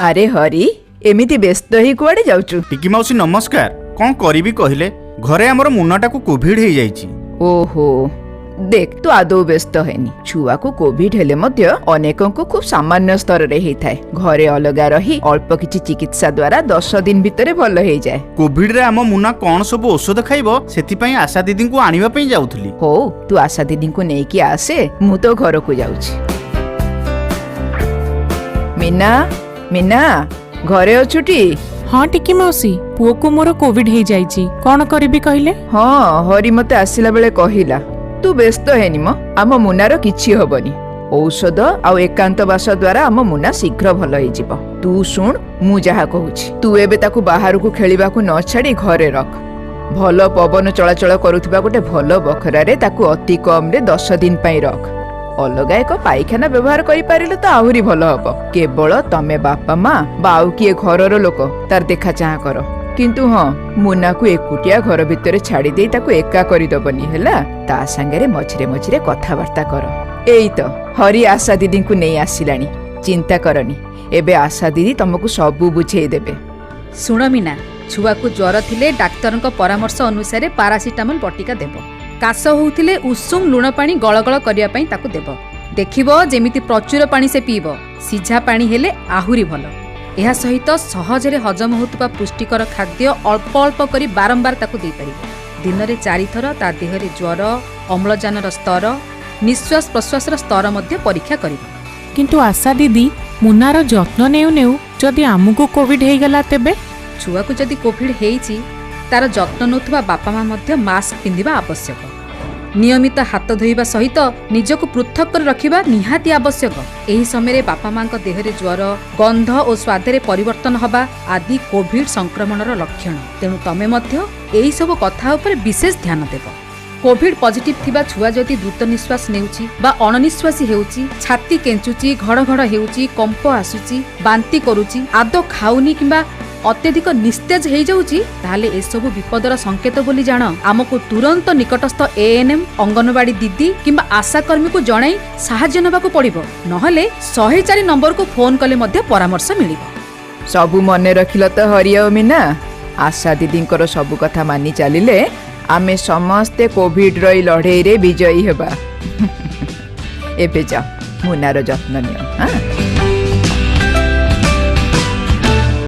ଆରେ ହରି, ଏମିତି ବ୍ୟସ୍ତ ହେଇ କୁଆଡେ ଯାଉଛୁ? ଟିକି ମାଉସୀ, ନମସ୍କାର। କ'ଣ କରିବି କହିଲେ? ଘରେ ଆମର ମୁନାଟାକୁ କୋଭିଡ ହେଇଯାଇଛି। ଓହୋ, ଦେଖ, ତୁ ଆଦୌ ବ୍ୟସ୍ତ ହେନି। ଛୁଆକୁ କୋଭିଡ ହେଲେ ମଧ୍ୟ ଅନେକଙ୍କୁ ଖୁବ୍ ସାମାନ୍ୟ ସ୍ତରରେ ହେଇଥାଏ। ଘରେ ଅଲଗା ରହି ଅଳ୍ପ କିଛି ଚିକିତ୍ସା ଦ୍ୱାରା 10 ଦିନ ଭିତରେ ଭଲ ହେଇଯାଏ। କୋଭିଡରେ ଆମ ମୁନା କ'ଣ ସବୁ ଔଷଧ ଖାଇବ, ସେଥିପାଇଁ ଆଶା ଦିଦିଙ୍କୁ ଆଣିବା ପାଇଁ ଯାଉଥିଲି। ହଉ, ତୁ ଆଶା ଦିଦିଙ୍କୁ ନେଇକି ଆସେ, ମୁଁ ତୋ ଘରକୁ ଯାଉଛି। ମୀନା, ମୀନା, ଘରେ ଅଛୁଟି? ହଁ ଟିକି ମାଉସୀ, ପୁଅକୁ ମୋର କୋଭିଡ ହେଇଯାଇଛି। କଣ କରିବି କହିଲେ? ହଁ, ହରି ମତେ ଆସିଲା ବେଳେ କହିଲା। ତୁ ବ୍ୟସ୍ତ ହେନି ମ, ଆମ ମୁନାର କିଛି ହବନି। ଔଷଧ ଆଉ ଏକାନ୍ତ ବାସ ଦ୍ୱାରା ଆମ ମୁନା ଶୀଘ୍ର ଭଲ ହେଇଯିବ। ତୁ ଶୁଣ, ମୁଁ ଯାହା କହୁଛି। ତୁ ଏବେ ତାକୁ ବାହାରକୁ ଖେଳିବାକୁ ନ ଛାଡି ଘରେ ରଖ। ଭଲ ପବନ ଚଳାଚଳ କରୁଥିବା ଗୋଟେ ଭଲ ବଖରାରେ ତାକୁ ଅତି କମରେ 10 ଦିନ ପାଇଁ ରଖ। ଅଲଗା ଏକ ପାଇଖାନା ବ୍ୟବହାର କରିପାରିଲେ ତ ଆହୁରି ଭଲ ହବ। କେବଳ ତମେ ବାପା ମା ବା ଆଉ କିଏ ଘରର ଲୋକ ତାର ଦେଖା ଚାହାଁ କର। କିନ୍ତୁ ହଁ, ମୁନାକୁ ଏକୁଟିଆ ଘର ଭିତରେ ଛାଡି ଦେଇ ତାକୁ ଏକା କରିଦବନି, ହେଲା? ତା ସାଙ୍ଗରେ ମଝିରେ ମଝିରେ କଥାବାର୍ତ୍ତା କର। ଏଇ ତ ହରି ଆଶା ଦିଦିଙ୍କୁ ନେଇ ଆସିଲାଣି। ଚିନ୍ତା କରନି, ଏବେ ଆଶା ଦିଦି ତମକୁ ସବୁ ବୁଝେଇ ଦେବେ। ଶୁଣ ମୀନା, ଛୁଆକୁ ଜ୍ୱର ଥିଲେ ଡାକ୍ତରଙ୍କ ପରାମର୍ଶ ଅନୁସାରେ ପାରାସିଟାମଲ ବଟିକା ଦେବ। କାଶ ହେଉଥିଲେ ଉଷୁମ ଲୁଣ ପାଣି ଗଳଗଳ କରିବା ପାଇଁ ତାକୁ ଦେବ। ଦେଖିବ ଯେମିତି ପ୍ରଚୁର ପାଣି ସେ ପିଇବ। ସିଝା ପାଣି ହେଲେ ଆହୁରି ଭଲ। ଏହା ସହିତ ସହଜରେ ହଜମ ହେଉଥିବା ପୁଷ୍ଟିକର ଖାଦ୍ୟ ଅଳ୍ପ ଅଳ୍ପ କରି ବାରମ୍ବାର ତାକୁ ଦେଇପାରିବ। ଦିନରେ ଚାରିଥର ତା ଦେହରେ ଜ୍ୱର, ଅମ୍ଳଜାନର ସ୍ତର, ନିଶ୍ୱାସ ପ୍ରଶ୍ୱାସର ସ୍ତର ମଧ୍ୟ ପରୀକ୍ଷା କରିବ। କିନ୍ତୁ ଆଶା ଦିଦି, ମୁନାର ଯତ୍ନ ନେଉ ନେଉ ଯଦି ଆମକୁ କୋଭିଡ ହେଇଗଲା ତେବେ? ଛୁଆକୁ ଯଦି କୋଭିଡ ହେଇଛି, ତାର ଯତ୍ନ ନେଉଥିବା ବାପା ମା ମଧ୍ୟ ମାସ୍କ ପିନ୍ଧିବା ଆବଶ୍ୟକ। ନିୟମିତ ହାତ ଧୋଇବା ସହିତ ନିଜକୁ ପୃଥକ କରି ରଖିବା ନିହାତି ଆବଶ୍ୟକ। ଏହି ସମୟରେ ବାପା ମାଙ୍କ ଦେହରେ ଜ୍ୱର, ଗନ୍ଧ ଓ ସ୍ୱାଦରେ ପରିବର୍ତ୍ତନ ହେବା ଆଦି କୋଭିଡ ସଂକ୍ରମଣର ଲକ୍ଷଣ। ତେଣୁ ତମେ ମଧ୍ୟ ଏହିସବୁ କଥା ଉପରେ ବିଶେଷ ଧ୍ୟାନ ଦେବ। କୋଭିଡ ପଜିଟିଭ ଥିବା ଛୁଆ ଯଦି ଦ୍ରୁତ ନିଶ୍ୱାସ ନେଉଛି ବା ଅଣନିଶ୍ୱାସୀ ହେଉଛି, ଛାତି କେଞ୍ଚୁଛି, ଘଡ଼ଘଡ଼ ହେଉଛି, କମ୍ପ ଆସୁଛି, ବାନ୍ତି କରୁଛି, ଆଦୌ ଖାଉନି କିମ୍ବା ଅତ୍ୟଧିକ ନିସ୍ତେଜ ହେଇଯାଉଛି, ତାହେଲେ ଏସବୁ ବିପଦର ସଂକେତ ବୋଲି ଜାଣ। ଆମକୁ ତୁରନ୍ତ ନିକଟସ୍ଥ ଏଏନ୍ଏମ୍, ଅଙ୍ଗନବାଡି ଦିଦି କିମ୍ବା ଆଶାକର୍ମୀକୁ ଜଣାଇ ସାହାଯ୍ୟ ନେବାକୁ ପଡ଼ିବ। ନହେଲେ 104 ନମ୍ବରକୁ ଫୋନ୍ କଲେ ମଧ୍ୟ ପରାମର୍ଶ ମିଳିବ। ସବୁ ମନେ ରଖିଲ ତ ହରି ଆଉ ମୀନା? ଆଶା ଦିଦିଙ୍କର ସବୁ କଥା ମାନି ଚାଲିଲେ ଆମେ ସମସ୍ତେ କୋଭିଡର ଏଇ ଲଢେଇରେ ବିଜୟୀ ହେବା। ଏବେ ଯାଅ, ମୁନାର ଯତ୍ନ ନିଅ। ହଁ।